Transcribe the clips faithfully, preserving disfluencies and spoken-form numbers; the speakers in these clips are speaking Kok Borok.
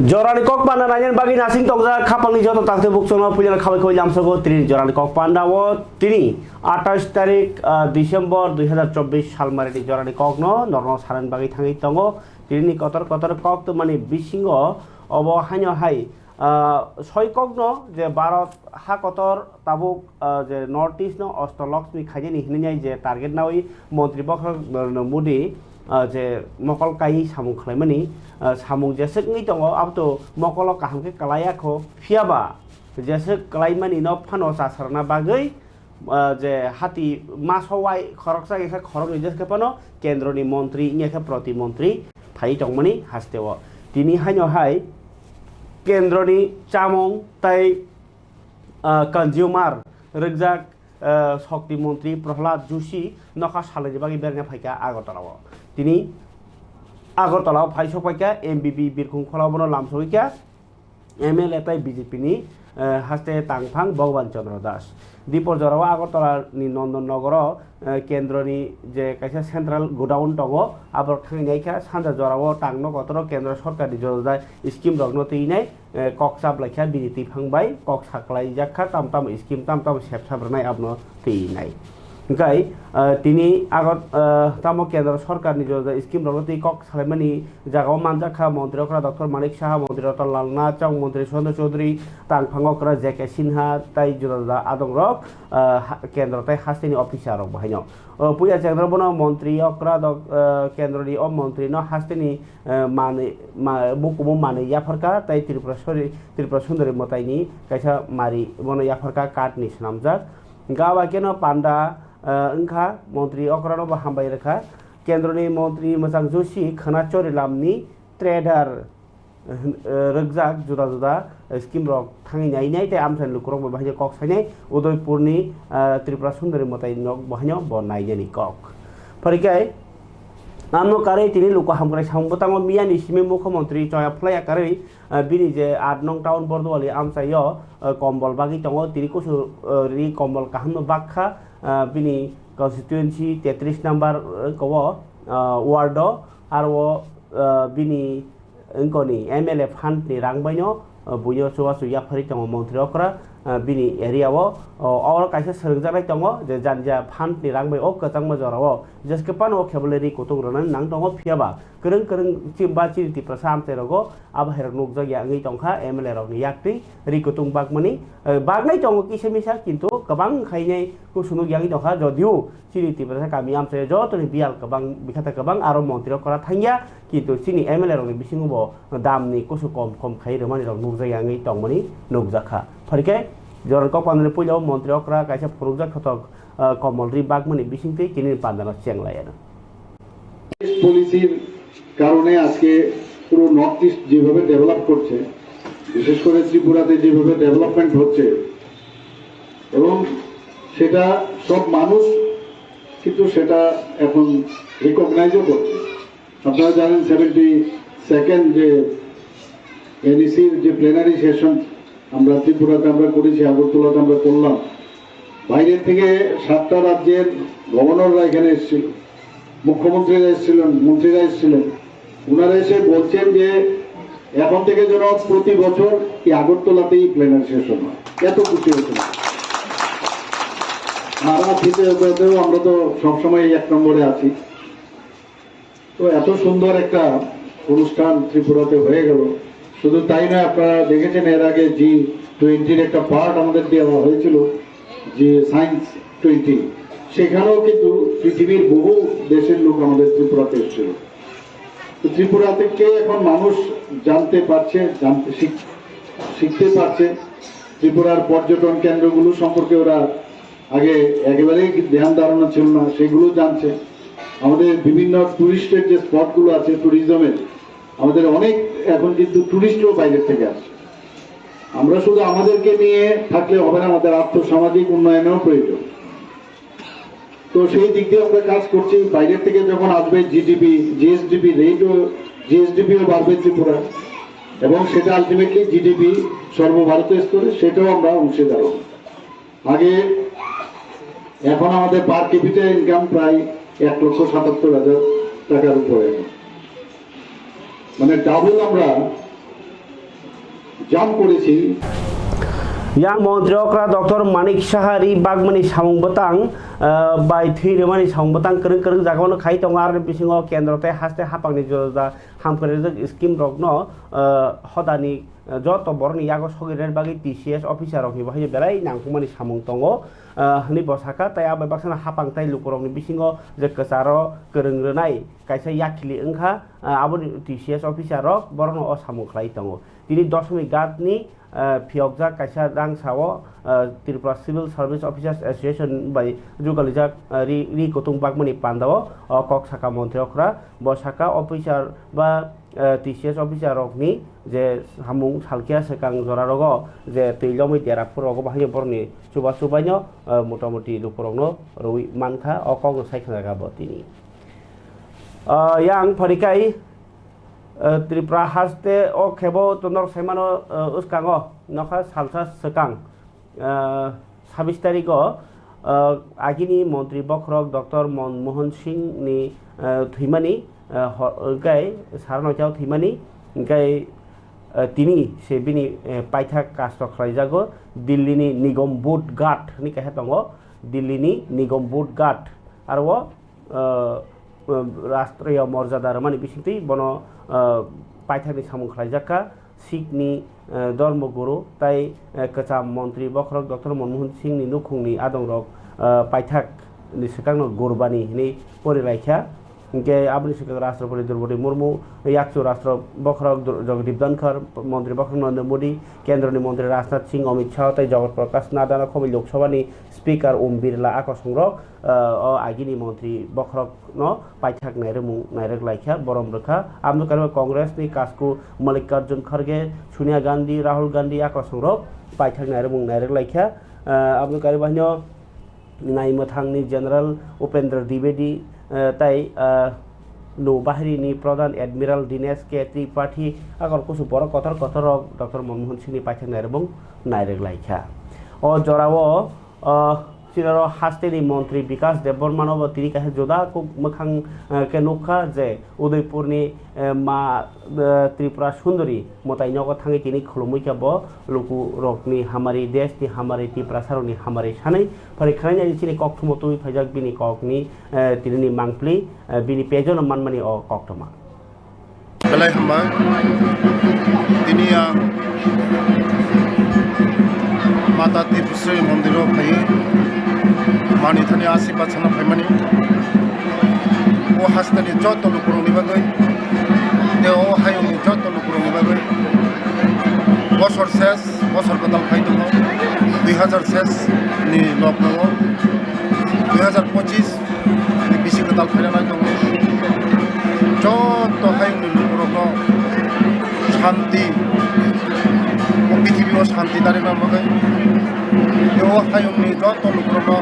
Jorani kok panda nainani bagwi nasing tongjak khapangni joto takte bukchano puilano khabai khabai lamsogo tini jorani kok panda o tini atais tarik, ah, December dui hazar chobbish salmarini jorani kokno norno sanani bagwi thangwi tongo. Tinini kotor kotor kok tongmani bisingo obo haino hai, ah, soi kokno je Bharat ha kotor tabuk, ah, je North East no Ostolokshmi khainani hinwi je target nawi Montri Bokhorok Narendra Modi, ah, je mokol kai samung khlaimani, ah, samung jeswk wngwi tongo, aboto mokolo kaham khe kalaiya kho. Phiyaba jeswk klaimani no phano chasarna bagwi, ah, je hati maso wai khoroksa wngkha, khoroknwi jeswk phano kendroni montri wngya khe proti montri phai tongmani hasteo. Tini haino hai kendroni chamung tei, ah, consumer rwkjak, ah, Shakti Montri Prahlad Joshi nokha salaini bagwi berna phaikha Agartala o. Tini Agartala o phai sok paikha M B B Birkhung Khola bono lamsogwi kha M L A tei B J P ni, eh, haste tangphang Bhagwan Chandra Das. Dipor jorao Agartala ni Nandan Nagar o, eh, kendroni je kaisa central godown tongo, aborok thangwi naikha. Sanja jorao tangno kotoro kendro sorkar ni joda joda scheme rokno twi nai, eh, kok chap laikha, bini twi phang bai kok saklai jak kha, tam tam scheme, tam tam sep sap rwnai abono twi nai. Hwnkhe, eh, tini agot, eh, tamo kendro sorkar ni joda joda scheme rokno twi kok salaimani jagao manjak kha montri okra Doctor Manik Saha, montri Ratan Lal Nath, chong montri Sushanta Chowdhury, tangphang okra J K Sinha tei juda juda adongrok, eh, ha-, kendro tei hasteni officer rok bahaino. O puya chengrok bono montri okra dok-, eh, kendroni o montri no hasteni eh, manwi, ma-, bukumu manwi yapharkha tei Tripura sori-, Tripura Sundari mwtaini kaisa mari bono yapharkha card ni swnamjak. Hwnkhe abo khe no panda, eh, wngkha montri okrano bo hambai rwkha. Kendroni montri Mwchang Joshi khwna chorilamni trader, eh, rwkjak juda juda scheme rok thangwi nainai tei amchaini lukurok bai bahai kok sainai Udaipurni, eh, Tripura Sundari mwtai nok bahaino bo nainani kok. Pharikhai, amno karwi tini luku hamkrai samung bwtango miyani simi mukhyamantri choya phlaiya karwi, eh, bini je aat nong town Bordowali amchaio, eh, kombol bagwi tongo, tini kusu, eh, ri kombol kahamno bakha, eh, bini constituency tetris number, eh, ko-, eh, ward o, aro, eh, bini wngkoni M L A fund ni rang baino, uh, buino chubachu yapharwi tongo montri okra, uh, bini area o, uh, oro kaisa swrwngjaknai tongo je janja fund ni rang bai o kwchangma jora o jeske phano o khe bole ri kutung rwnani nang tongo, phiyaba kwrwng kwrwng chi-, ba chini Tiprasa amchai rogo abo hai rok nukjakya wngwi tongkha M L A rokni yaktwi ri kutung bakmani, uh, baknai tongo kisa misa kintu kwbang khainai kusu nukya wngwi tongkha jodio chini Tiprasa kami amchai jotoni biyal kwbang bikhata kwbang aro montri okra thangya. Kintu chini M L A rokni bisingo bo damni kusu kom kom khai rwmani rok nukjakya wngwi tongmani nukjakha. Phorikhe jorani kok pandani puila o montri okra kaisa phunukjak thothok, ah, komol ri bakmani bisingtwi kinini pandano cheng laiya. পলিসির কারণে আজকে পুরো north east যেভাবে ডেভেলপ করছে, বিশেষ করে ত্রিপুরাতে যেভাবে ডেভেলপমেন্ট হচ্ছে, এবং সেটা সব মানুষ কিন্তু সেটা এখন রিকগনাইজও করছে। আপনারা জানেন, সেভেন্টি সেকেন্ড যে এনইসির যে প্লেনারি সেশন আমরা ত্রিপুরাতে আমরা করেছি, আগরতলাতে আমরা করলাম, বাইরে থেকে সাতটা রাজ্যের গভর্নররা এখানে এসেছিল, মুখ্যমন্ত্রীরা এসেছিলেন, মন্ত্রীরা এসেছিলেন। ওনারা এসে বলছেন যে এখন থেকে যেন প্রতি বছর এই আগরতলাতেই প্লেনারি সেশন হয়। এত খুশি হয়েছিল। আর অতিথি আপ্যায়নেও আমরা তো সবসময় এক নম্বরে আছি। তো এত সুন্দর একটা অনুষ্ঠান ত্রিপুরাতে হয়ে গেল। শুধু তাই নয়, আপনারা দেখেছেন এর আগে জি টোয়েন্টির একটা পার্ট আমাদের দেওয়া হয়েছিল, যে সায়েন্স টোয়েন্টি, সেখানেও কিন্তু পৃথিবীর বহু দেশের লোক আমাদের ত্রিপুরাতে এসেছিল। তো ত্রিপুরা থেকে এখন মানুষ জানতে পারছে, জানতে শিখ-, শিখতে পারছে। ত্রিপুরার পর্যটন কেন্দ্রগুলো সম্পর্কে ওরা আগে একেবারেই ধ্যান ধারণা ছিল না, সেগুলো জানছে। আমাদের বিভিন্ন টুরিস্টের যে স্পটগুলো আছে, ট্যুরিজমের, আমাদের অনেক এখন কিন্তু টুরিস্টও বাইরে থেকে আসছে। আমরা শুধু আমাদেরকে নিয়ে থাকলে হবে না, আমাদের আর্থসামাজিক উন্নয়নেও প্রয়োজন। তো সেই দিক দিয়ে আমরা কাজ করছি। বাইরে থেকে যখন আসবে জিডিপি, জিএসডিপি রেটও, জিএসডিপিও বাড়বে ত্রিপুরা, এবং সেটা আলটিমেটলি জিডিপি সর্বভারতীয় স্তরে সেটাও আমরা অংশীদার হব। আগে এখন আমাদের পার ক্যাপিটা ইনকাম প্রায় এক লক্ষ সাতাত্তর হাজার টাকার উপরে, মানে ডাবল আমরা জাম্প করেছি। Yang montri okra Doctor Manik Saha ri bagmani samung bwtang, ah, bai thwi rwmani samung bwtang kwrwng kwrwng jagao no khai tongo, aroni bisingo kendro tei haste haphangni juda juda hamkrai rijak scheme rokno, ah, hodani, ah, joto borokni yago sogwi rwna bagwi T C S officer rokni bo haino belai nangkukmani samung tongo, ah, hwnwi bo sakha. Tai abai baksano haphang tai lukurokni bisingo je kwcharo kwrwng rwnai kaisa yakhili wngkha, ah, aboni T C S officer rok borokno o samung khlai tongo. Tini Dosomik Ghat ni, ah, phiyokjak kaisa rang sao, ah, Tripura Civil Service Officers Association bai jugalijak, ah, ri, ri kutung bagmani pandao o kok saka montri okra. Bo saka officer ba, ah, T C S officer rokni je samung salkya swkang jora rogo je twi lomwi dera phuru rogo bahai borokni chuba chubaino, ah, motamoti lukurokno rwi mankha o kokno sai khna jaga bo tini. Ah, yang pharikai, ah, Tripura haste o khebo to norok saimano, ah, uskango nokha salsa swkang, ah, sabis tarigo, ah, agini montri bokhorok Doctor Manmohan Singh ni, ah, thwimani, ah, hor-, hwnkhe sara noitao thwimani, hwnkhe, ah, tini se bini, eh, paithak kasto khlaijago Delhi ni Nigambud Ghat hwnwi kaisa tongo, Delhi ni Nigambud Ghat aro o, ah, ah, Rashtriya Morjada rwmani bisingtwi bono, ah, paithakni samung khlaijak kha. Sikh ni, ah, Dharma Guru tai, ah, kwcham montri bokhorok Doctor Manmohan Singh ni nukhungni adongrok, ah, paithak ni swkangno Gurbani hwnwi pori laikha. Hinkhe aboni swkang Rashtrapati Droupadi Murmu, yakchu Rashtra bokhorok Dr-, Jagdeep Dhankhar, montri bokhorok Narendra Modi, kendroni montri Rajnath Singh, Amit Shah tai Jagat Prakash Nadda no khobwi Lok Sabha ni Speaker Om Birla a kosongrok, ah, o agini montri bokhorokno paithak nairwkmung nairwk laikha, borom rwkha. Aboni karwi Congress ni kasku Mallikarjun Kharge, Sonia Gandhi, Rahul Gandhi a kosongrok paithak nairwkmung nairwk laikha. Ah, aboni karwi bahino naimwthangni General Upendra Dwivedi, ah, tai, ah, Nau Bahini ni Pradhan Admiral Dinesh K Tripathi a kor kusu borok kotor kotor rok Doctor Manmohan Singh ni paithak nairwkmung nairwk laikha. O jorao, ah, chini oro haste ni montri Bikas Debbarma no bo tini kaisa juda kuk mwkhang, ah, khe nukha je Udaipur ni, eh, ma, eh, Tripura Sundari mwtai nogo thangwi tini khulumwi khe bo lukurokni hamari, desh ni hamari, Tiprasa rokni hamari sanwi phari khwlainani chini kokthumo tubui phaijak bini kokni, eh, tini ni mangpli, eh, bini page o no manmani o koktwma. Belai hambai. Tini ang Mata Tripusri mondiro phaiwi mani thani asirwad sana phaimani. O hasteni joto lukurokni bagwi tei o hayungni joto lukurokni bagwi bosor ses, bosor kwtal phai tongo, dui hazar ses ni nokno o dui hazar pochis ni bisi kwtal phaina nai tongo. Joto hayungni lukurokno shanti, o pithibio shanti narwkna bagwi, tei o hayungni joto lukurokno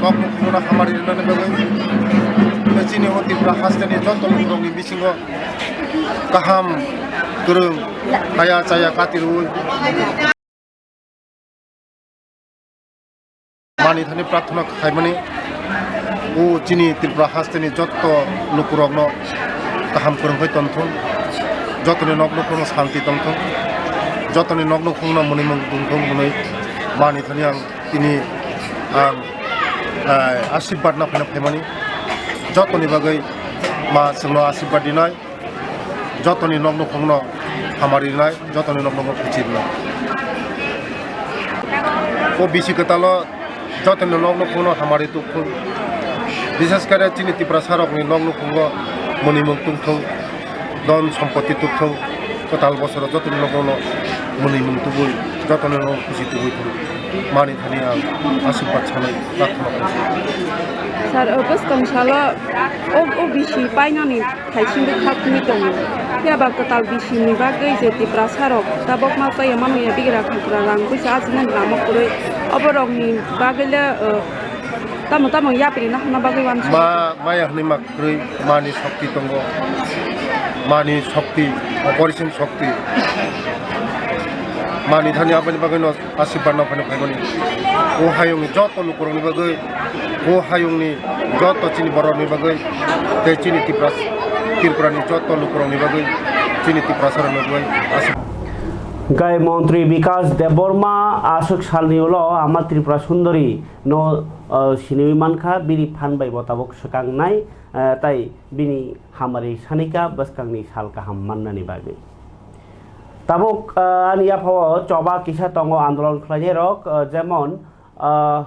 nokni phunukno hamari rwnani bagwi, tei chini o Tripura hasteni joto lukurokni bisingo kaham, kwrwng, haya chaya kati rwui mani thani prarthana khaimani, o chini Tripura hasteni jotto lukurokno kaham kwrwng khai tongthung, jotoni nok nukhungno santi tongthung, jotoni nok nukhungno mwnwi mung tongthung hwnwi mani thani ang tini ang, eh, asirwad na phaina phaimani, jotoni bagwi ma chwngno asirwad rinai. Jotoni nok nukhungno hamari rinai, jotoni nok nukhungno khuchi rinai. O bisi kwtalo jotoni nok nukhungno hamari tukthung. Bishes kare chini Tiprasa rokni nok nukhungo mwnwi mung tungthung, don sompoti tukthung. Kwtal bosoro jotoni nok nukhungno mwnwi mung tubui, jotoni nok khuchi tubui thung. Mani thani ang asirwad sanai prarthana khainai. Sir, o bwskang salo o, o bisi painani thaisingwi khakni tongo. Phiya ba kwtal bisini bagwi je Tiprasa rok tabok ma chaya mano ya bigra khakra rang buisa ajina ramo kwrwi. Obo rokni bagwi le, uh, tamo tamo yapri na hwnna bagwi uansuk. Ma, maya hwnwi ma kwrwi, mani shokti tongo. Mani shokti, operation shokti. Mani thani aboni bagwi no asirwad no phano phaimani. O hayungni joto lukurokni bagwi, o hayungni joto chini borokni bagwi, tei chini Tipra, Tripurani joto lukurokni bagwi, chini Tiprasarokni bagwi asirwad. Gai Montri Bikas Debbarma aswk salni ulo Ama Tripura Sundari no, ah, siniwi mankha, bini phan bai bo tabuk swkangnai, ah, tai bini hamari sanika bwskangni sal kaham mannani bagwi. Tabuk, ah, ani yaphao choba kisa tongo andolon khlainairok, ah, jemon, ah,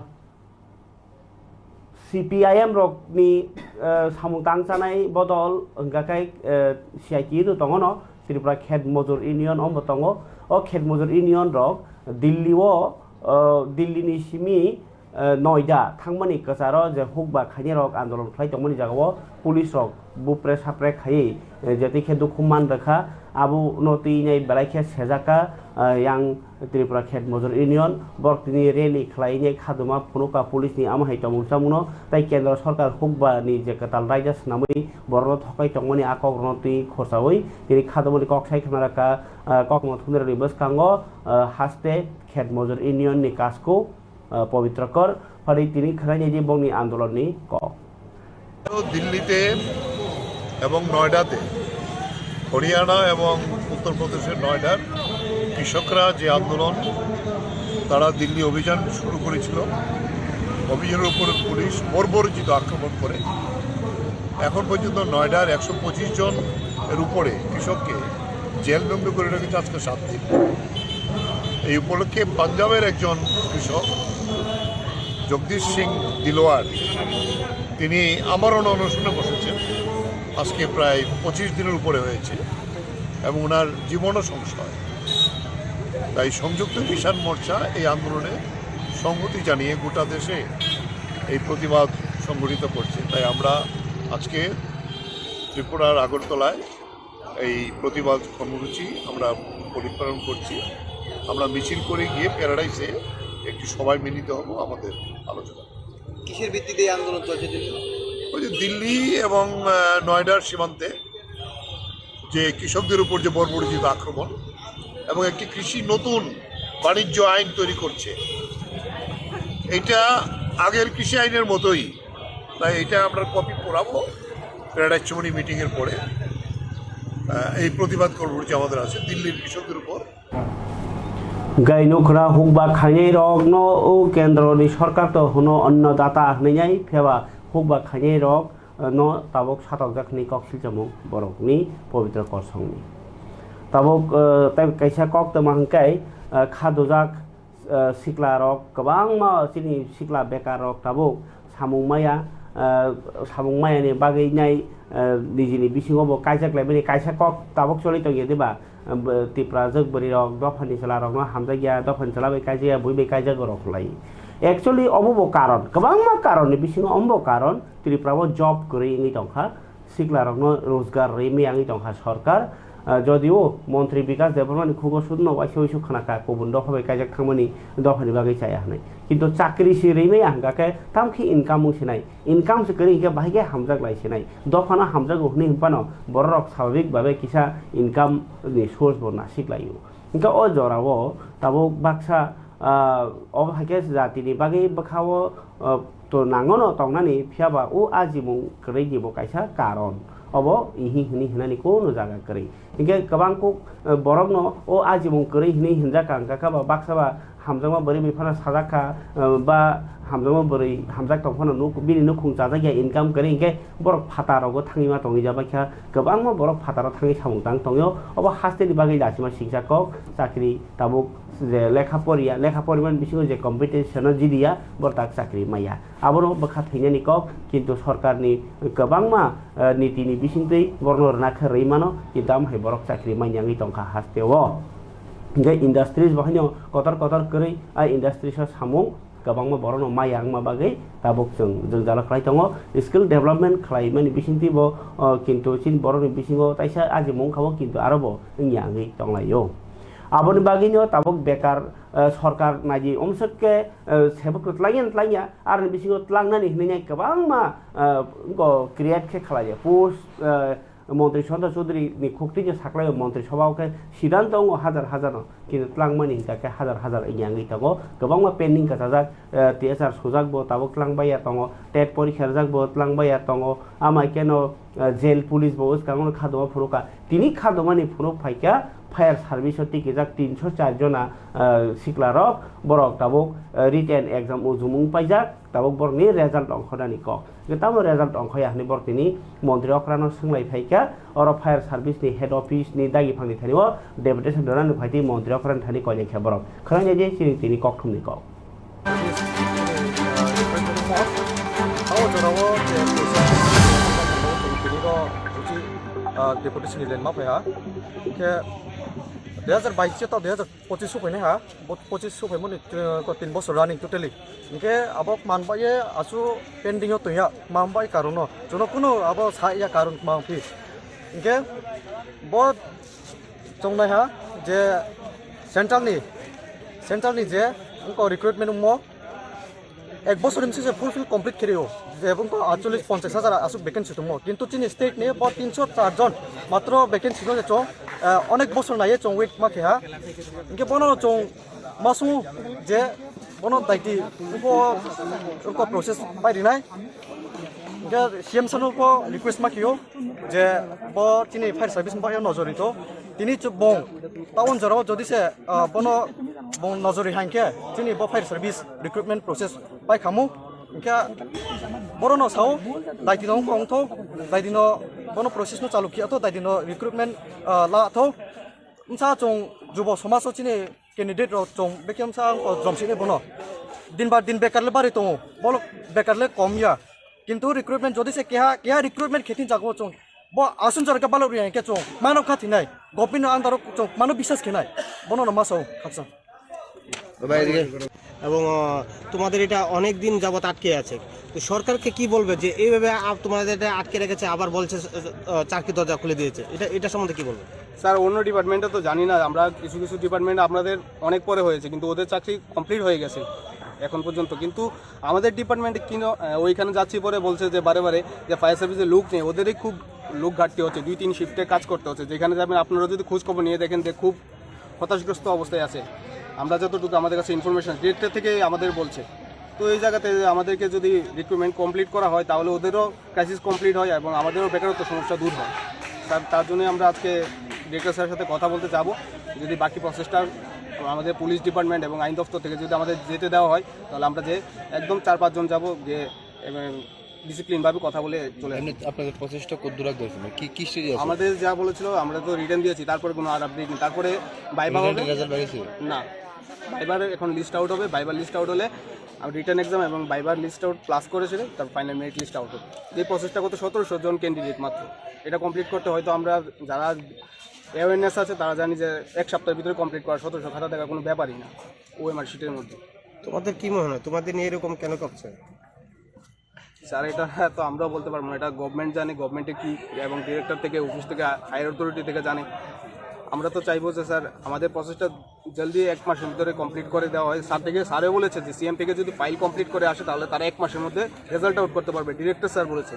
C P I M rokni, ah, samung tangchanai bodol hwnkha khe, ah, C I T U tongo no, Tripura Khet Mojur Union ombo tongo. O Khet Mojur Union rok Delhi o, ah, Delhi ni simi, eh, Noida thangmani kwcharo je hukba khainai rok andolon khlai tongmani jagao police rok bupre sapre khaiwi, eh, je twi khe dukhu man rwkha, abo no twi nai belai khe sejak kha, eh, yang Tripura Khet Mojur Union borok tini rally khlai nai khaduma phunukha police ni amo hai tongmung chamung no, tei kendro sorkar hukba ni je kwtal raida swnamwi borok no thokai tongmani a kok rok no twi khorsawi tini khadumani kok sai khna rwkha, eh, kokno thumnai rokni bwskango, eh, haste Khet Mojur Union ni kasku, ah, Pabitra Kor, phari tini khwnainai di bongni andolonni kok. দিল্লিতে এবং নয়ডাতে, হরিয়ানা এবং উত্তর প্রদেশের নয়ডার কৃষকরা যে আন্দোলন, তারা দিল্লি অভিযান শুরু করেছিল। অভিযানের উপর পুলিশ বর্বরোচিত আক্রমণ করে এখন পর্যন্ত নয়ডার একশো পঁচিশ জন এর উপরে কৃষককে জেল দণ্ড করে রেখেছে আজকে সাত দিন। এই উপলক্ষে পাঞ্জাবের একজন কৃষক জগদীশ সিং দিলোয়ার, তিনি আমরণ অনশনে বসেছেন। আজকে প্রায় পঁচিশ দিনের উপরে হয়েছে এবং ওনার জীবনও সংশয়। তাই সংযুক্ত কিষাণ মোর্চা এই আন্দোলনে সংহতি জানিয়ে গোটা দেশে এই প্রতিবাদ সংগঠিত করছে। তাই আমরা আজকে ত্রিপুরার আগরতলায় এই প্রতিবাদ কর্মসূচি আমরা পরিপালন করছি। আমরা মিছিল করে গিয়ে প্যারাডাইসে একটি সভায় মিলিত হব আমাদের আলোচনা। কিসের ভিত্তিতে এই আন্দোলন চলছে দিল্লি? ওই যে দিল্লি এবং, আহ, নয়ডার সীমান্তে যে কৃষকদের উপর যে বর্বরোচিত আক্রমণ এবং একটি কৃষি নতুন বাণিজ্য আইন তৈরি করছে, এটা আগের কৃষি আইনের মতোই। তাই এটা আমরা কপি করাবো প্যারাডাইস চৌমুহনী মিটিংয়ের পরে। আহ, এই প্রতিবাদ কর্মসূচি আমাদের আছে দিল্লির কৃষকদের উপর। Gai nukra hukba khainai rok no o kendro ni sorkar to hwno anno data hwnwi nai, phiya ba hukba khainai rok, eh, no tabuk satokjak hwnwi kok silchamung borok ni Pabitra Kor song ni. Tabuk, eh, tei kaisa kok tongma hwnkhe, eh, kha dujak, eh, sikla rok kwbangma chini sikla bekar rok tabuk samung maya, eh, samung maya ni bagwi nai, eh, nijini bisingo bo kaijak lai bini kaisa kok tabuk choli tongya diba, eh, bo-, Tipra jwk bwrwi rok dophani chwla rok no hamjak ya, dophani chwla bai kaijak ya, bui bai kaijak rok lai. Actually obo bo karon, kwbangma karon ni bisingo omo bo karon Tripura o job kwrwi wngwi tongkha. Siklarokno rojgar rwi maya wngwi tongkha sorkar. Ah, jodio montri Bikas Debbarmani khugo sudno waisa waisa khwnakha, kubun dopha bai kaijak thangmani dophani bagwi chaya hwnwi. Kintu chakri se rwi maya hwnkha khe tamkhe income wng sinai. Income se kwrwi hwnkhe bahai khe hamjak lai sinai. Dophano hamjago hwnwi hwnphano bororok swababik babe kisa income ni source bo nasik laio. Hwnkhe o jorao tabuk baksa, ah, obo hai khe jatini bagwi bwkhao, ah, to nangono tongnani, phiya ba o ajimung kwrwi ni bo kaisa karon. Obo ihi hwnwi hwnani kuno jaga kwrwi. Hinkhe kwbang kuk, eh, borokno o ajimung kwrwi hwnwi hwnjak kha, hwnkha khe ba baksa ba hamjakma bwrwi bai phano sajak kha, eh, ba hamjakma bwrwi hamjak tong phano nuk, bini nukhung chajak ya income kwrwi, hinkhe borok phataro thangwi ma tongwi jabak kha. Kwbangma borok phataro thangwi samung tang tongyo. Obo hasteni bagwi lachima singsa kok chakri tabuk je lekha poriya, lekha porimani bisingo je competition o jidiya, borok tak chakri maya. Abono bwkha thwinani kok, kintu sorkarni kwbangma, eh, nitini bisingtwi borokno rwna khe rwi mano, kintu amo hai borok chakri manya wngwi tongkha hasteo. Hinkhe industries bo haino kotor kotor kwrwi, a industries o samung kwbangma borokno maya wngma bagwi tabuk chwng jwngjalo khlai tongo. Skill development khlaimani bisingtwi bo, oh, kintu chini borokni bisingo taisa ajimung kha bo, kintu aro bo wngya wngwi tonglaio. Aboni bagwino tabuk bekar, eh, sorkar naidi omsok khe, eh, sebuk twlangya twlangya, aroni bisingo twlangnani hinwi kwbangma, eh, go create khe khlaiya. Post, eh, Montri Santa Chaudhary ni khuktwi je saklai o Montri Sabha o khe sidanto wngo hajar hajar no, kintu tlangmani hinkha khe hajar hajar wngya wngwi tongo. Kwbangma pending kwchajak, eh, T S R sujak bo tabuk tlangbaiya tongo, tet porikha rwjak bo tlangbaiya tongo, amai khe no, eh, jail police bo bwskango no khadoma phunukha. Tini khadomani phunuk phaikha fire service o tikijak tinso char jona, eh, siklarok, borok tabuk, eh, written exam ujumung paijak, tabuk borokni result ongkhornani kok. Hwnkhe tamo result ongkhoya hwnwi borok tini montri okhrano swnglai phaikha, oro fire service ni head office ni dagi phangni thani o deputation rwnani phaitwi montri okhrani thani koinai kha borok. Khwnai nai di chini tini kokthumni kok. Abo jorao je tini o deputation ni len ma phaiha. Hwnkhe dui hajar bais to dui hajar pochis sophainai ha, bo pochis sophaimani, eh, ko tin bosor running totally. Hwnkhe abo manbai ye asu pending o tongya, manbai karon no. Jono kuno abo sa ya karon ma phi. Hwnkhe bo chongnai ha je central ni, central ni je wngko recruitment wngmo, ek bosor ni bisi se fulfill complete khe rio, je bwngkha atchollish ponchash hajar aswk vacancy tongo, kintu chini state ni bo tinso char jon matro vacancy no je chwng, eh, onek bosor naiye chwng wait ma khe ha. Hwnkhe bono chwng ma swngo je bono daiti bo wngkha process pai rinai, hwnkhe C M sir no bo request ma khio je bo chini fire service ni bagwi nojor rito. Tini chwng bong town jorao jodi se, ah, bono bong nojor ri hai khe chini bo fire service recruitment process pai khamu. Hwnkhe borokno sao, daitino wngkha wngtho, daitino bono process no chalu khiya tho, daitino recruitment, ah, la tho. Wngsa chwng jubo somajo chini candidate rok chwng bekhe wngsa wngkha jomsini bono. Din bar din bekar le bari tongo, bolok bekar le kom ya. Kintu recruitment jodi se keha, keha recruitment khe tin jago chwng. Bo asun jora khe balok ri hai khe chwng mano kha thinai, government no under o chwng mano biswas khenai, bono no ma sao khaksa. ভাই, এদিকে। এবং, আহ, তোমাদের এটা অনেক দিন যাবত আটকে আছে, তো সরকারকে কি বলবে যে এইভাবে আপ-, তোমাদের এটা আটকে রেখেছে, আবার বলছে, আহ, চাকরি দরজা খুলে দিয়েছে, এটা, এটা সম্বন্ধে কি বলবে? স্যার, অন্য ডিপার্টমেন্টে তো জানি না, আমরা কিছু কিছু ডিপার্টমেন্ট আপনাদের অনেক পরে হয়েছে, কিন্তু ওদের চাকরি কমপ্লিট হয়ে গেছে এখন পর্যন্ত। কিন্তু আমাদের ডিপার্টমেন্টে কিনো, আহ, ওইখানে যাচ্ছি পরে বলছে যে বারে বারে যে ফায়ার সার্ভিসে লোক নেই, ওদেরই খুব লোক ঘাটতি হচ্ছে, দুই তিন শিফটে কাজ করতে হচ্ছে। যেখানে যাবেন আপনারা যদি খোঁজ খবর নিয়ে দেখেন যে খুব হতাশগ্রস্ত অবস্থায় আছে। আমরা যতটুকু আমাদের কাছে ইনফরমেশন ডিরেক্টর থেকে আমাদের বলছে, তো এই জায়গাতে আমাদেরকে যদি রিক্রুটমেন্ট কমপ্লিট করা হয় তাহলে ওদেরও ক্রাইসিস কমপ্লিট হয় এবং আমাদেরও বেকারত্ব সমস্যা দূর হয়। তার, তার জন্যই আমরা আজকে ডিরেক্টর স্যারের সাথে কথা বলতে যাব। যদি বাকি প্রসেসটা আমাদের পুলিশ ডিপার্টমেন্ট এবং আইন দপ্তর থেকে যদি আমাদের যেতে দেওয়া হয়, তাহলে আমরা যে একদম চার পাঁচজন যাব, গিয়ে এবং ডিসিপ্লিনভাবে কথা বলে চলে আসবো। এমনি আপনাদের প্রসেসটা কত দূর আগে হয়েছে? মানে কি, কি স্টেজে আছে? আমাদের যা বলেছিল, আমরা তো রিটেন দিয়েছি, তারপরে কোনো আর আপডেট নেই। তারপরে ভাইবা হবে। রেজাল্ট বেরিয়েছে? না, ভাইবার এখন লিস্ট আউট হবে। ভাইবার লিস্ট আউট হলে রিটেন এক্সাম এবং ভাইবার লিস্ট আউট প্লাস করেছিল, তার ফাইনাল মেরিট লিস্ট আউট হবে। এই প্রসেসটা কত সতেরোশো জন ক্যান্ডিডেট মাত্র। এটা কমপ্লিট করতে হয়তো আমরা যারা অ্যাওয়ারনেস আছে তারা জানি যে এক সপ্তাহের ভিতরে কমপ্লিট করা, সতেরোশো খাতা দেখা কোনো ব্যাপারই না ওএমআর শিটের মধ্যে। তোমাদের কি মনে হয়, তোমাদের নিয়ে এরকম কেন করছে? স্যার, এটা তো আমরাও বলতে পারবো না, এটা গভর্নমেন্ট জানে, গভর্নমেন্টে কি এবং ডিরেক্টর থেকে, অফিস থেকে, হায়ার অথরিটি থেকে জানে। আমরা তো চাইবো যে স্যার, আমাদের প্রসেসটা জলদি এক মাসের ভিতরে কমপ্লিট করে দেওয়া হয়। স্যার থেকে, স্যারে বলেছে যে সিএম থেকে যদি ফাইল কমপ্লিট করে আসে, তাহলে তারা এক মাসের মধ্যে রেজাল্ট আউট করতে পারবে, ডিরেক্টর স্যার বলেছে।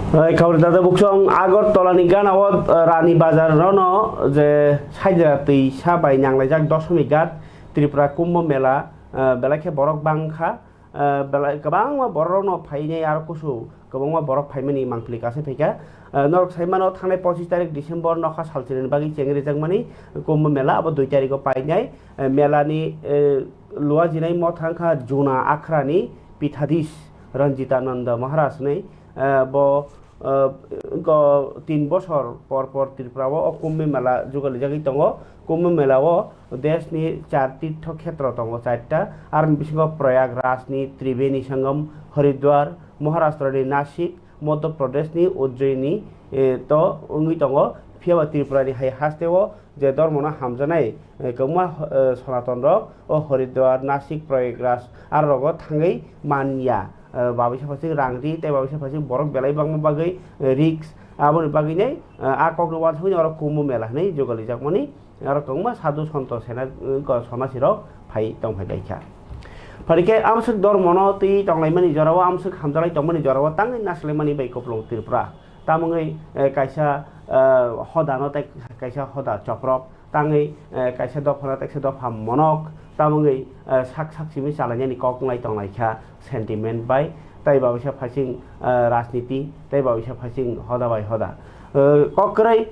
Khawri dada buksong Agartala ni gana o, eh, Rani Bazar rono je saidra twi sa bai nanglaijak Doshomik Ghat Tripura Kumbh Mela, eh, belai khe borok bang kha. Ah, belai kwbangma borokno phainai aro kusu kwbangma borok phaimani mangpili kase phaikha. Ah, norok saimano thangnai pochis tarik December nokha salchirani bagwi chengrijakmani Kumbh Mela abo dui tariko painai. Ah, melani, eh, luajinai motha wngkha Juna Akhrani Pithadis Ranjitananda Maharaj hwnwi, ah, bo, ah, wngkha tin bosor por por Tripura o o Kumbh Mela jugalijagwi tongo. Kumbh Mela o Deshni char tirtho khetro tongo charta, aroni bisingo Prayagrajni Tribeni Sangam, Haridwar, Maharashtrani Nashik, Madhya Pradeshni Ujjaini, eh, to wngwi tongo. Phiyaba Tripurani hai hasteo je dhormono hamjaknai, eh, kwbangma, eh, Sonatonrok o Haridwar, Nashik, Prayagraj arogo thangwi manya. Eh, babuisa phasik rang ri tei babuisa phasik borok belai bangma bagwi, eh, risk. Aboni bagwinai, eh, a kokno uansugwi oro Kumbh Mela hwnwi jugalijakmani. Aro kwbangma sadhu santo sena, uh, ko sonasi rok phai tong phai laikha. Phai khe amswk dormono twi tonglaimani jorao, amswk hamjalai tongmani jorao tangwi naslaimani bai Kupulung Tripura. Tamungwi, eh, kaisa, eh, hodano tei kaisa hoda choprok, tangwi, eh, kaisa dophano tei kaisa dopha monok, tamungwi, eh, sak sak simi chalainani kok wnglai tonglaikha sentiment bai, tei ba bisa phasing, eh, rajniti, tei ba bisa phasing hoda bai hoda. Eh, kok kwrwi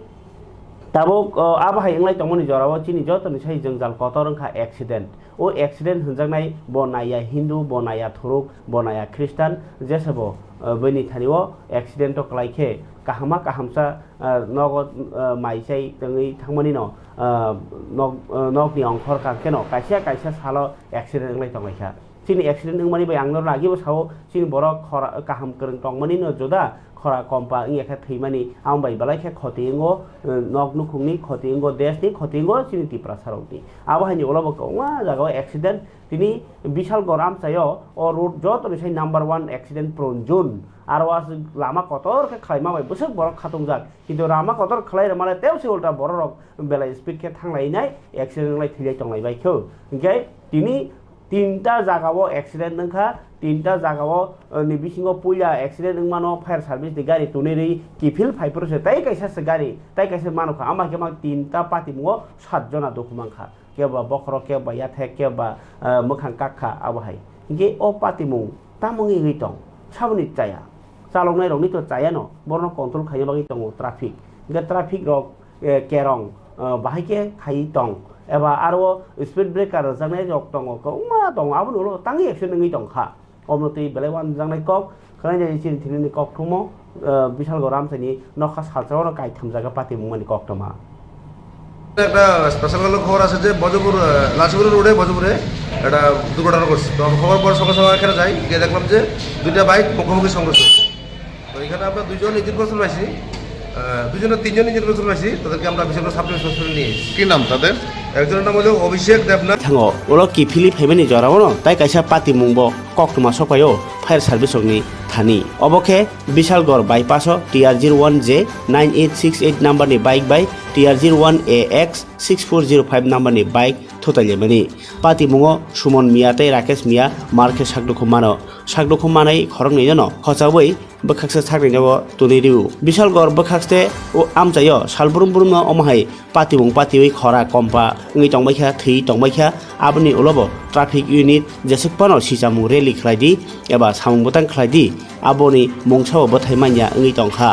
tabuk, eh, abo hai wnglai tongmani jorao chini jotoni sai jwngjal kotor wngkha accident. O accident hwnjaknai bo naiya Hindu, bo naiya Thuruk, bo naiya Khristan, jesa bo, eh, bini thani o accident o kwlai khe kahama kahamsa, eh, nogo, eh, mai chai tongwi thangmani no, eh, nok, eh, nokni ongkhor kang kheno kaisa kaisa salo accident wnglai tonglaikha. Chini accident wngmani bai ang norok agibo sao, chini borok khora kaham kwrwng tongmani no juda, khora kompa wngya khe thwimani, amo bai belai khe khoti wngo, eh, nok nukhungni khoti wngo, deshni khoti wngo, chini Tiprasa rokni. Abo haini ulo bo kwbangma jagao accident, tini Bishalgarh amchaio o road jotoni sai number one accident prone zone. Aro o lama kotor khe khlaima bai bwswk borok khatungjak. Kintu lama kotor khlai rwmale tei se ulta borok rok belai speed khe thanglainai accident wngwi thwilai tonglai bai kho. Hinkhe tini tinta jagao accident wngkha, tinta jagao, eh, ni bisingo puila accident wngmano fire service ni gari tonwi rwi kiphil phai phuru se tei kaisa se gari, tei kaisa manukha, ama khe ma tinta patimungo sat jona dukhu mankha, kebo ba bokhorok, kebo ba yathek, kebo ba, eh, mwkhang kakha abo hai. Hinkhe o patimung tamungwi wngwi tong, saboni chaya, chaloknai rokni to chayano, borokno control khaina bagwi tongo traffic, hinkhe traffic rok eh, kerong, eh, bahai khe khai tong, eba aro speed breaker rwjaknai rok tongo, kwbangma tongo, aboni ulo tangwi accident wngwi tongkha. Omo twi belai uanjaknai kok, khwnai jani chini thini ni kok thumo, eh, Bishalgarh amchaini nokha salsa oro kaitham jaga patimung mani koktwma. একটা স্পেশাল ভাবে খবর আছে যে বজপুর, আহ, লাচিগুড়া রোডে বজপুরে একটা দুর্ঘটনা ঘটছে। তো আমি খবর পর সকাল সকাল এখানে যাই, গিয়ে দেখলাম যে দুইটা বাইক মুখোমুখি সংঘর্ষ হচ্ছে। তো এখানে আমরা দুইজন ইঞ্জিন পার্সন পাইছি, আহ, দুইজনের তিনজন ইঞ্জিন পার্সন পাইছি, তাদেরকে আমরা বিশালগড় সাব ডিভিশন হসপিটালে নিয়ে এসেছি। কি নাম তাদের? একজনের নাম হলো অভিষেক Debnath. Thango, ulo kiphilwi phaimani jorao no tai kaisa patimung bo koktwma sokphaio fire service rokni thani. Obo khe Bishalgarh bypass o T R zero one J nine eight six eight number ni bike bai T R zero one A X six four zero five number ni bike thutailaimani. Patimungo Suman Miya tei Rakesh Miya mar khe sakdukhu mano. Sakdukhu manai khoroknwi no khochaui bwkhaksa sakni nogo twnwi rw. Bishalgarh bwkhakste o amchaio sal brum brumno omo hai patimung patiwi khora kompa wngwi tongbaikha, thwi tongbaikha. Aboni ulobo traffic unit jeswk phano sichamung rally khlai di eba samung bwtang khlai di, aboni mungsao bwthai manya wngwi tongkha.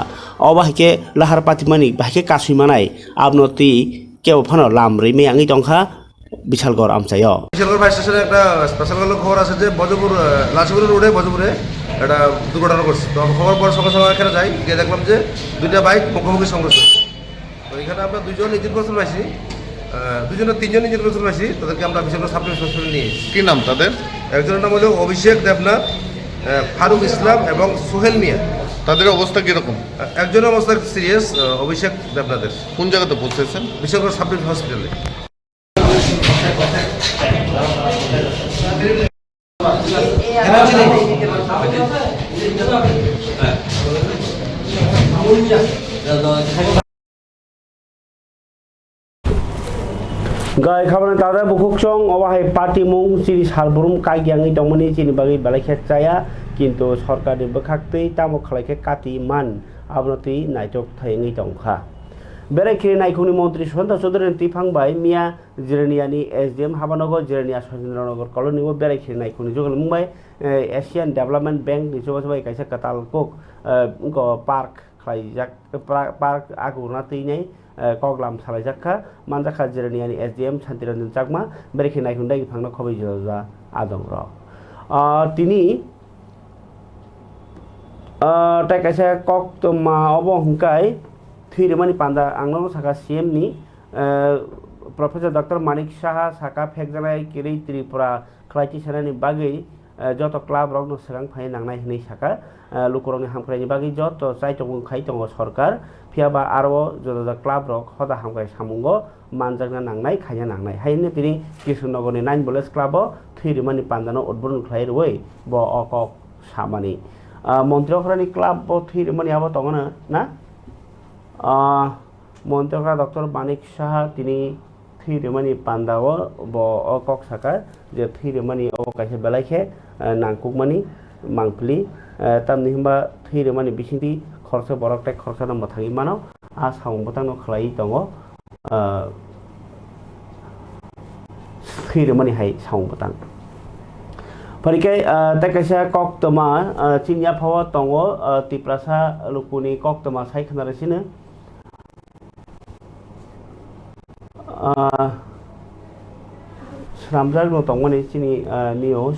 Obo hai khe lahar patimani bahai khe kasui manai, abono twi kebo phano lam rwi maya wngwi tongkha Bishalgarh amchaio. Bishalgarh fire স্টেশনে একটা স্পেশাল ভাবে খবর আছে যে বজপুর, আহ, লাচিগুড়া রোডে বজপুরে একটা দুর্ঘটনা ঘটছে। তো আমি খবর পর সকাল সকাল এখানে যাই, গিয়ে দেখলাম যে দুইটা বাইক মুখোমুখি সংঘর্ষ হচ্ছে। তো এখানে আমরা দুইজন ইঞ্জিন পার্সন পাইছি, আহ, দুইজনের তিনজন ইঞ্জিন পার্সন পাইছি, তাদেরকে আমরা বিশালগড় সাব ডিভিশন হসপিটালে নিয়ে এসেছি। কি নাম তাদের? একজনের নাম হলো অভিষেক দেবনাথ, আহ, ফারুক ইসলাম এবং সোহেল মিয়া। তাদের অবস্থা কিরকম? আহ, একজনের অবস্থা একটু সিরিয়াস, আহ, অভিষেক দেবনাথের। কোন জায়গাতে পৌঁছেছেন? বিশালগড় সাব ডিভিশন হসপিটালে। Gai khabana tada bukhuk chong, obo hai patimung chini salbrum kaikyangwi tongmani chini bagwi belai khe chaya, kintu sorkarni bwkhaktwi tamo khlai khe kati man, abono twi naitok thai wngwi tongkha. Berai khiri naikhungni montri Sushanta Chaudhury ni tiphang bai miya Jirania ni S D M Habanogo, Jirania Sachindranagar colony o berai khiri naikhungni jugalmung bai, eh, Asian Development Bank ni chubachu bai kaisa kwtal kok, eh, wngkha park khlaijak, pra-, park agurna twinai, eh, koklam salaijak kha, manjak kha Jirania ni S D M Santiranjan Chakma, berai khiri naikhung dagi phangno khoboi juda juda adong rok. Ah, tini, ah, tai kaisa koktwma obo hwnkhe thwi rwmani panda ang nono sakha C M ni, eh, Professor Doctor Manik Saha saka phekjaknai kwrwi Tripura khlai tisanani bagwi, eh, joto club rokno swkang phai nangnai hwnwi saka. Eh, lukurokni hamkraini bagwi joto chaichomung khai tongo sorkar, phiya ba aro juda juda club rok hoda hamkrai samungo manjakna nangnai, khaina nangnai. Hai hwnwi tini Kishore Nagarni nine Bullets club o thwi rwmani pandano udbodon khlai rwui bo o kok samani. Ah, montri okhrani club o thwi rwmani abo tongo na? Ah, Montri okra Doctor Manik Saha tini thwi rwmani panda o bo o kok saka je thwi rwmani obo kaisa belai khe, eh, nangkukmani mangpili, eh, tamni hwnba thwi rwmani bisingtwi khoroksa borok tei khoroksano mwthangwi mano, a samung bwtangno khlaiwi tongo, ah, thwi rwmani hai samung bwtang. Phai khe, ah, tei kaisa koktwma, ah, chini yaphao tongo, ah, Tiprasa lukuni koktwma sai khna rw sino. Ah, swnamjakno tongmani chini, ah, news.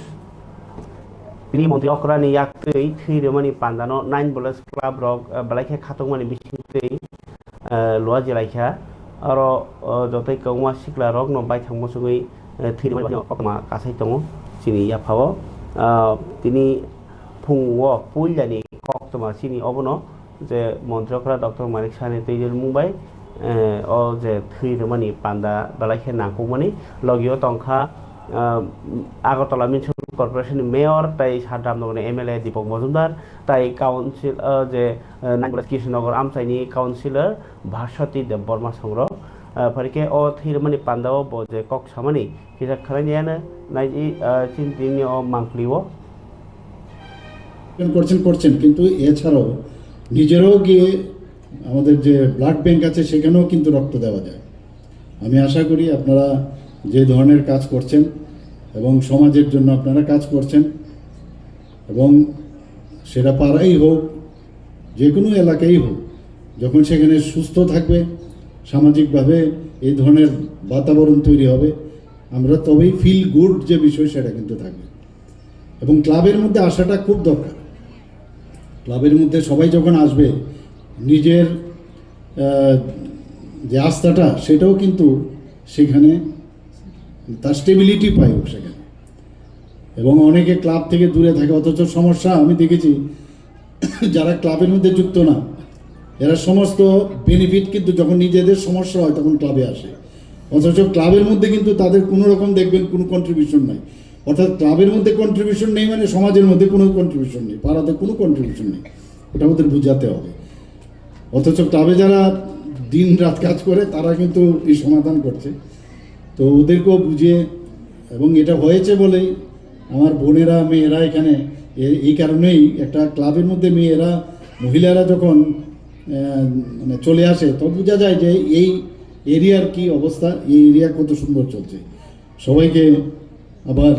Bini montri okrani yaktwi thwi rwmani pandano nine Bullets Club rok, ah, belai khe khatungmani bisingtwi, ah, luajilaikha. Aro, ah, jotoi kwbangma sikla rokno baithang muchungwi, ah, thwi rwmani koktwma kasai tongo chini yaphao. Ah, tini phungo puilani koktwma chini obono je montri okra Doctor Manik Sahani twijlmung bai, eh, o je thwi rwmani panda belai khe nangkukmani. Logio tongkha, ah, Agartala Municipal Corporation ni Mayor tei Sadramnagar ni M L A Deepak Majumdar tei Council, ah, je, eh, Nainggola Krishnanagar amchaini Councillor Bhaswati Debbarma songrok. Ah, phai khe o thwi rwmani pandao bo je kok samani kisa khwlainai ano nai, ah, chini tini o mangpli o. করছেন, করছেন, কিন্তু এছাড়াও নিজেরাও গিয়ে আমাদের যে blood bank আছে সেখানেও কিন্তু রক্ত দেওয়া যায়। আমি আশা করি আপনারা যে ধরনের কাজ করছেন এবং সমাজের জন্য আপনারা কাজ করছেন এবং সেটা পাড়াই হোক, যে কোনো এলাকাই হোক, যখন সেখানে সুস্থ থাকবে, সামাজিকভাবে এই ধরনের বাতাবরণ তৈরি হবে, আমরা তবেই ফিল গুড যে বিষয় সেটা কিন্তু থাকবে। এবং ক্লাবের মধ্যে আসাটা খুব দরকার। ক্লাবের মধ্যে সবাই যখন আসবে, নিজের, আহ, যে আস্থাটা, সেটাও কিন্তু সেখানে তার স্টেবিলিটি পায় সেখানে। এবং অনেকে ক্লাব থেকে দূরে থাকে, অথচ সমস্যা আমি দেখেছি, যারা ক্লাবের মধ্যে যুক্ত না, এরা সমস্ত বেনিফিট কিন্তু যখন নিজেদের সমস্যা হয় তখন ক্লাবে আসে, অথচ ক্লাবের মধ্যে কিন্তু তাদের কোনো রকম দেখবেন কোনো কন্ট্রিবিউশন নাই। অর্থাৎ ক্লাবের মধ্যে কন্ট্রিবিউশন নেই মানে সমাজের মধ্যে কোনো কন্ট্রিবিউশন নেই, পাড়াতে কোনো কন্ট্রিবিউশন নেই, ওটা ওদের বুঝাতে হবে। অথচ ক্লাবে যারা দিন রাত কাজ করে তারা কিন্তু এই সমাধান করছে। তো ওদেরকেও বুঝিয়ে, এবং এটা হয়েছে বলেই আমার বোনেরা, মেয়েরা এখানে এ-, এই কারণেই একটা ক্লাবের মধ্যে মেয়েরা, মহিলারা যখন, আহ, মানে চলে আসে, তো বোঝা যায় যে এই এরিয়ার কি অবস্থা, এই এরিয়া কত সুন্দর চলছে। সবাইকে আবার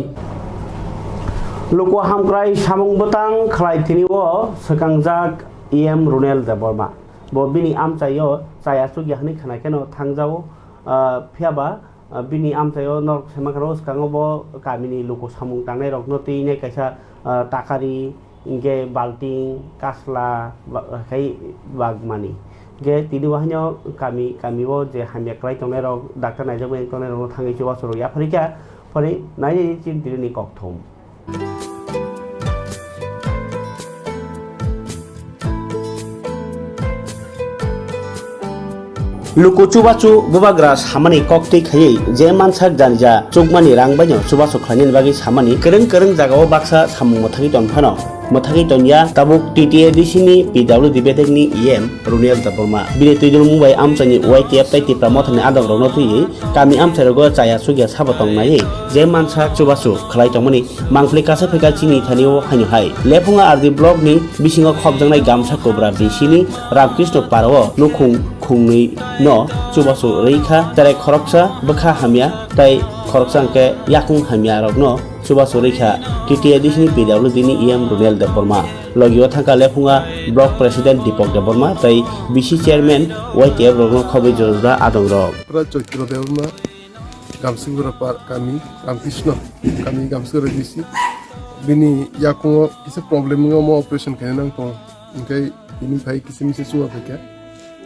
Luku hamkrai samung bwtang khlai tini o swkangjak E M Runel Debbarma. Bo bini amchaio chaya chukya hwnwi khna kheno thangjao, ah, phiya ba, ah, bini amchaio norok se mankha, o swkango bo kamini luku samung tangnai rokno twi nai kaisa, ah, takari, hinkhe balting, kasla, ba-, khai bagmani. Hinkhe tini bo haino kami, kami o je hamya kwlai tongnai rok, doctor naijak bai tongnai rokno thangwi chubachu rok yapharikha, phani nainani chini tini ni kokthum. Luku chubachu bubagra samani koktwi khaiwi je mansak janija chukmani rang baino chubachu khlainani bagwi samani kwrwng kwrwng jagao baksa samung mwthagwi tongphano mwthagwi tongya tabuk T T A D C ni P W D bedekni E M Runel Debbarma. Bini twidulmung bai amchaini Y T F tei Tipra Mothani adongrokno twiwi kami amchairogo chaya chukya sabo tongnaiwi je mansak chubachu khlai tongmani mangpli kasa phaikha chini thani o haino hai. Lephunga R D block ni bisingo khopjaknai Gamsa Kobra B C ni Ramkrishna Para o nukhung khungnwi no chubachu rwikha, cherai khoroksa bwkha hamya tei khoroksa hwnkhe yakung hamya rokno chubachu rwikha T T A D C ni P W D ni E M Runel Debbarma. Logio thangkha lephunga Block President Deepak Debbarma tei B C Chairman Y T F rokno khobwi jora jora adongrok. Pura Chaitya Debbarma, Gamsingura Par-, kami, Ramkrishna, kami Gamsingura B C. Bini yakungo kisa problem wngwi omo operation khaina nang tongo. Hinkhe bini phai kisa misa chuma phaikha.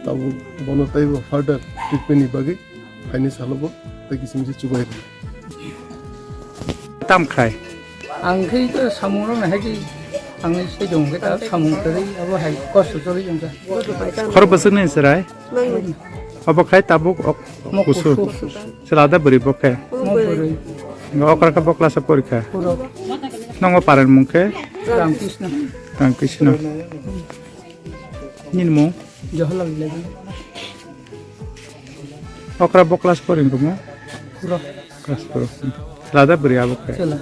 Tabuk bono taibo further treatment ni bagwi phaini salo bo tei kisa misa chubai rw. Tam khlai. Ang khe to samung rok nahai di. Ang ni se jong khe ta samung kwrwi abo hai kosto choli jong kha. Khoro bwswk ni chwrai? Obo khai tabuk ok. Mo kusu. Kusu. Chwla da bwrwi bo khe? Mo bwrwi. Okra khe bo class o porikha? Puro. Nongo paran mung khe? Ramkrishna. Ramkrishna. Nini mung? Jawaharlal Village. Okra bo class pori wngkha mo? Puro. Class puro. Chwla da bwrwi abo khe? Chwla.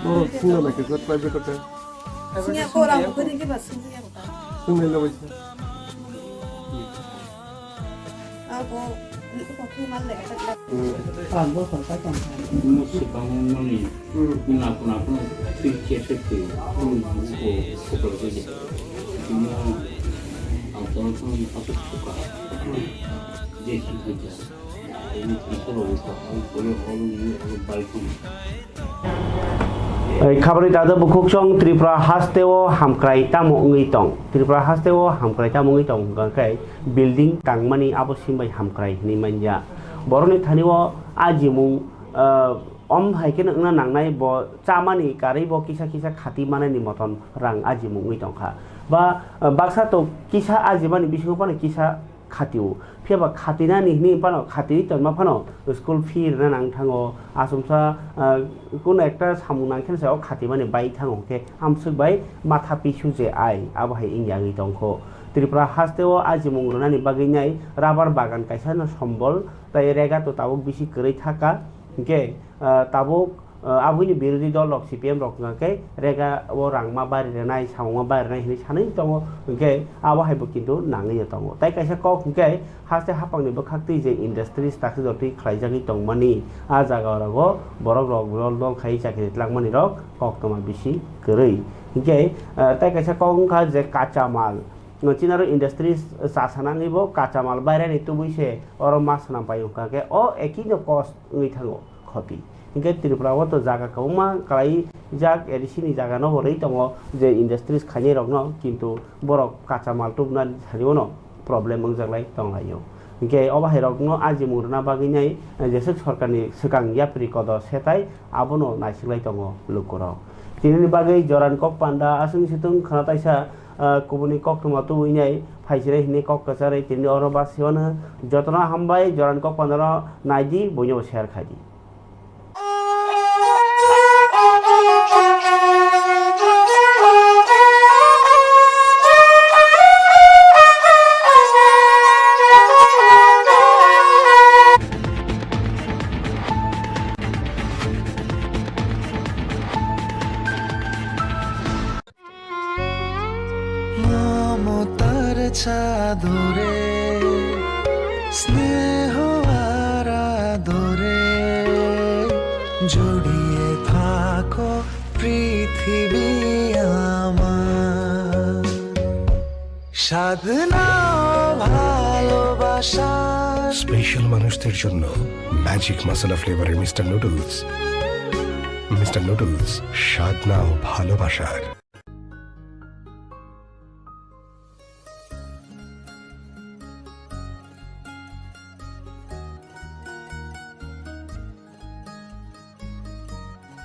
Borok sungna nai khe private hotel. Sungya ko rang ko ni ke ba sungya ko. Sungnai lo waisa. Abo, ko mal le ka. Hmm. Musibang mani, Hmm. Kuna kuna kuna, three K fifty, Hmm. Ko, ko, ko, ko, Ang tong tong, aku suka. Hmm. Jadi kerja. Ini kita baru tahu, kalau kalau ini, kalau balik ini. Ei khabari dada bukhuksong Tripura hasteo hamkrai tamo wngwi tong. Tripura hasteo hamkrai tamo wngwi tong hwnkha khe building tangmani abo simbai hamkrai hwnwi manya. Borokni thani o ajimung, ah, om hai kheno wngna nangnai bo chamani karwi bo kisa kisa khati manani moton rang ajimung wngwi tongkha. Ba, ah, baksa to kisa ajimani bisingo phano kisa khatio. Phiya ba khatinani hwnwi phano, khatiwi tonma phano school fee rwna nang thango. Asomsa, ah, kuno ekta samung nang khe se o khatimani bai thango hwnkhe amswk bai matha pisu je ai, abo hai wngya wngwi tongkho. Tripura hasteo ajimung rwnani bagwi nai rubber bagan kaisa no sombol tei rega to tabuk bisi kwrwi thaka. Hwnkhe, ah, tabuk, ah, aboni birodhi dol rok C P M rok hwnkha khe rega o rang ma bari rwnai, samung ma bari rwnai hinwi sanwi tongo, hwnkhe abo hai bo kintu nangwi ya tongo. Tai kaisa kok hwnkhe haste haphangni bwkhaktwi je industries takhuk jotwi khlaijagwi tongmani, ah jaga rogo borok rok dol dol khai chakri tlangmani rok koktwma bisi kwrwi. Hwnkhe, ah, tai kaisa kok wngkha je kacha mal. Chinaro industries chasa nangwi bo kacha mal bairani tubui se oro ma swnam pai wngkha khe o ekino cost wngwi thango. Khoti. Hinkhe Tripura o to jaga kwbangma kwlaijak, A D C ni jaga no bo rwi tongo je industries khainai rok no, kintu borok kacha mal tubuna thani o no problem wngjak lai tong lai o. Hinkhe o bahai rok no ajimung rwna bagwi nai jeswk sorkar ni swkang yapri kodo setai abono naisik lai tongo lukurok. Tini ni bagwi Joran Kok Panda aswk swtwng khwna taisa, ah, kubuni koktwma tubui nai phaisinai hinwi kok kwcharwi tini oro basi wano jotono hambai Joran Kok Panda no naidi buino share khaidi. মমতার চাদরে স্নেহ আর আদরে জড়িয়ে থাকো পৃথিবী আমার। সাধনা ভালোবাসা। স্পেশাল মানুষদের জন্য ম্যাজিক মশলা ফ্লেভারের মিস্টার নুডলস। মিস্টার নুডলস, স্বাদ নাও ভালোবাসার।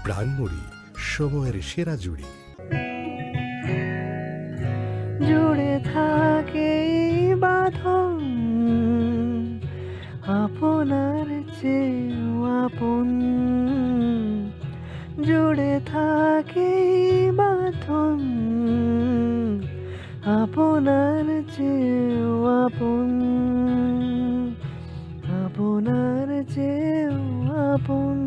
প্রাণমুড়ি, সময়ের সেরা জুড়ি। জুড়ে থাকে এই বাঁধন, আপনার চেয়েও আপন। জুড়ে থাকে এই বাঁধন, আপনার চেয়েও আপন, আপনার চেয়েও আপন।